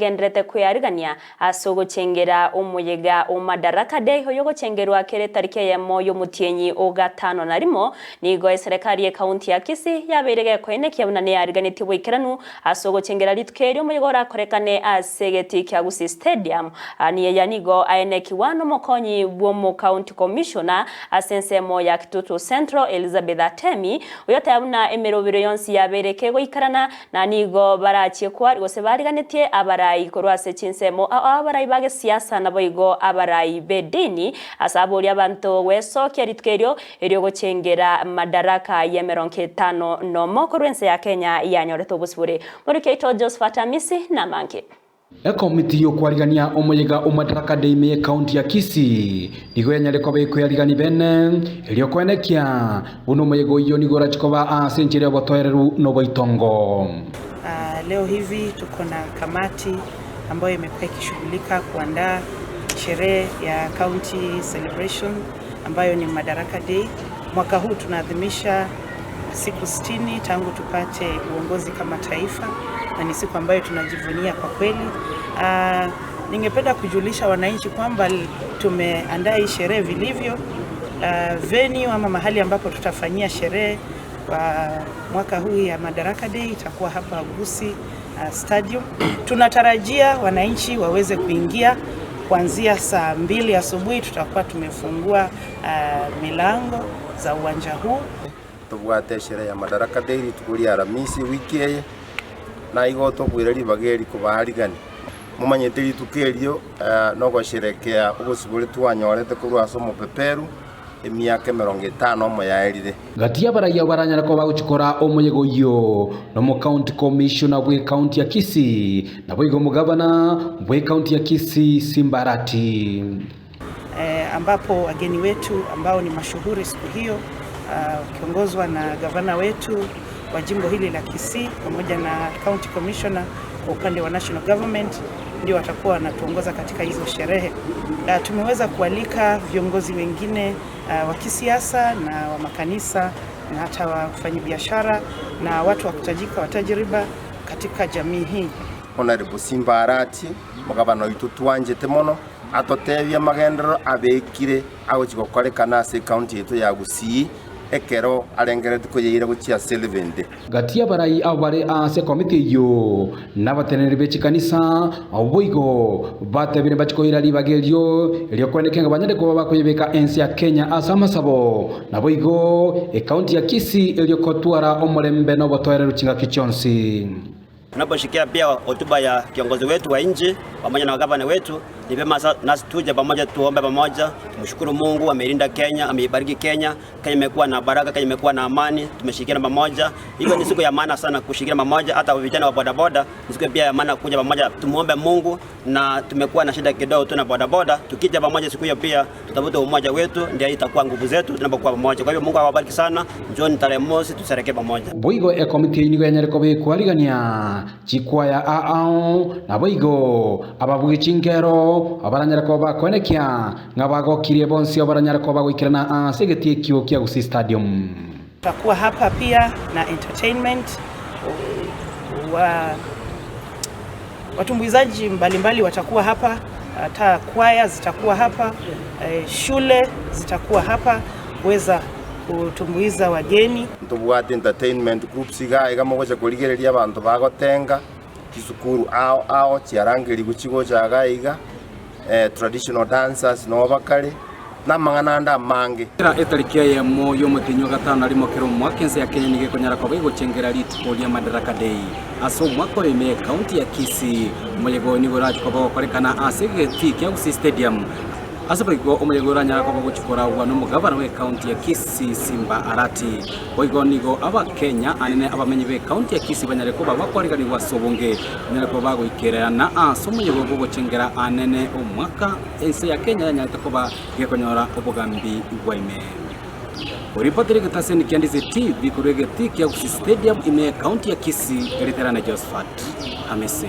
Egendererete kwearigania ase ogochengera omoyega o Madaraka Day oyogochengerwa kera etariki eyemo y'omotienyi o gatano na rimo, nigo eserekari y'ekaunti ya Kisii yabeire gekoenekia buna neyariganetie boikeranu ase ogochengera rituko erio omoyega orakorekane ase egetii kia Gusii Stadium. Aniyeya nigo aenekigwa nomokonyi bw'omocounty commissioner ase ensemo ya Kitutu Central Elizabeth Atemi, oyoteba buna emerobero yonsi yabeire kegoikerana Na nigo barachie koaria, gose bariganetie abarai korwa ase chinsemo, abarai ba gesiasa naboigo abarai b'edini, ase aborie abanto gwesokia rituko erio eri'ogochengera madaraka y'emerongo etano nomo korwa ense ya Kenya yanyorete obosibore. Moriki oito Josephat Amisi namange. Ekomiti y'okwarigania omoyega o Madaraka Day ime y'Ekaunti ya Kisii nigo yanyare koba ekoyarigania bene erio koenekia buna omoyega oyio nigo orache koba ase enchera y'obotoereru na oboitongo. Leo hivi tuko na kamati ambayo imekuwa ikishughulika kuandaa sherehe ya county celebration ambayo ni Madaraka Day. Mwaka huu tunaadhimisha siku sitini tangu tupate uongozi kama taifa na ni siku ambayo tunajivunia kwa kweli. Uh, ningependa kujulisha wananchi kwamba tumeandaa hii sherehe vilivyo. Uh, venue ama mahali ambapo tutafanyia sherehe kwa mwaka huu ya Madaraka Day itakuwa hapa Gusii uh, Stadium. Tunatarajia wananchi waweze kuingia kuanzia saa mbili asubuhi tutakuwa tumefungua uh, milango za uwanja huu. Tobwate esherehe ya Madaraka Day rituko ria Aramisi ewiki eye, na igo tokoira ribaga eri kobaarigania. Momanyete rituko erio nogosherekea obosibore twanyorete korwa ase omopeperu emiaka emerongo etano omo yaerire. Gati y'abarai abwo baranyare koba bagochia kora omoyega oyio nomocounty commissioner bw'ecounty ya Kisii, naboigo omogavana bw'ecounty ya Kisii Simba Arati. Ambapo wageni wetu ambao ni mashuhuri siku hiyo wakiongozwa na gavana wetu wa jimbo hili la Kisii pamoja na county commissioner kwa upande wa national government ndio watakuwa wanatuongoza katika hizo sherehe. Tumeweza kualika viongozi wengine wa kisiasa na wa makanisa na hata wafanyabiashara na watu wa kutajika wa tajriba katika jamii hii. Honorable Simba Arati, omogabana oito twanchete mono, atotebie amagenderero abekire agochia gokorekana ase ecounty yaito ya Gusii ekero arengereretie koyeira gochia ase Levende. Gati y'abarai abwo bare ase ekomiti eyio nabateneneri be chikanisa, boigo batebire mbachie koira ribaga erio ri'okoeneka ng'a banyare koba bakoyebeka ense ya Kenya ase amasabo, naboigo ekaunti ya Kisii erio kotwara omorembe na obotoereru chingaki chionsi. Tunaposhikia pia hotuba ya kiongozi wetu wa nchi pamoja na gavana wetu, ni vyema nasi tuje pamoja, tuombe pamoja, tumshukuru Mungu ameilinda Kenya, ameibariki Kenya. Kenya imekuwa na baraka, Kenya imekuwa na amani, tumeshirikiana pamoja. Hivyo ni siku ya maana sana kushirikiana pamoja, hata vijana wa bodaboda ni siku pia ya maana kuja pamoja, tumuombe Mungu. Na tumekuwa na shida kidogo tu na bodaboda, tukija pamoja siku hiyo pia tutavuta umoja wetu, ndio itakuwa nguvu zetu tunapokuwa pamoja. Kwa hivyo Mungu awabariki sana, njooni tarehe mosi tusherekee pamoja. Boigo ekomiti eyio nigo yanyare koba ekwarigania chikwaya aao, naboigo ababugi chinkero abaranyare koba bakoenekia ng'a bagokirie bonsi abaranyare koba bagoikerana ase egetii ekio kia Gusii Stadium. Tutakuwa hapa pia na entertainment wa watumbuizaji mbalimbali watakuwa hapa, hata kwaya zitakuwa hapa, shule zitakuwa hapa kuweza kutumbuiza wageni. Ntobwate entertainment groups iga iga mogocha korigereria abanto bagotenga chisukuru ao ao chiarangerigwe chigocha iga iga, traditional dancers noo bakare, na amang'ana ande amange. Kera etariki eyemo y'omotienyi o gatano na rimo kera omwaka ense ya Kenya nigo ekonyara koba egochengera rituko ria Madaraka Day. Ase omwaka oyo ime y'ekaunti ya Kisii, omoyega oyo nigo orache koba ogokorekana ase egetii kia Gusii Stadium. Ase boigo omoyega oyo oranyare koba ogochia koragwa nomogabana bw'ekaunti ya Kisii Simba Arati. Boigo nigo Abakenya anene abamenyi b'ekaunti ya Kisii banyare koba bakwariganigwa ase obonge banyare koba bagoikerana ase omoyega bw'ogochengera anene omwaka ense ya Kenya yanyarete koba gekonyora obogambi bwa ime. Oripoti rigetaseni kia Ndizi TV korwa egetii kia Gusii Stadium ime y'ekaunti ya Kisii, Riterane Josephat Hamisi.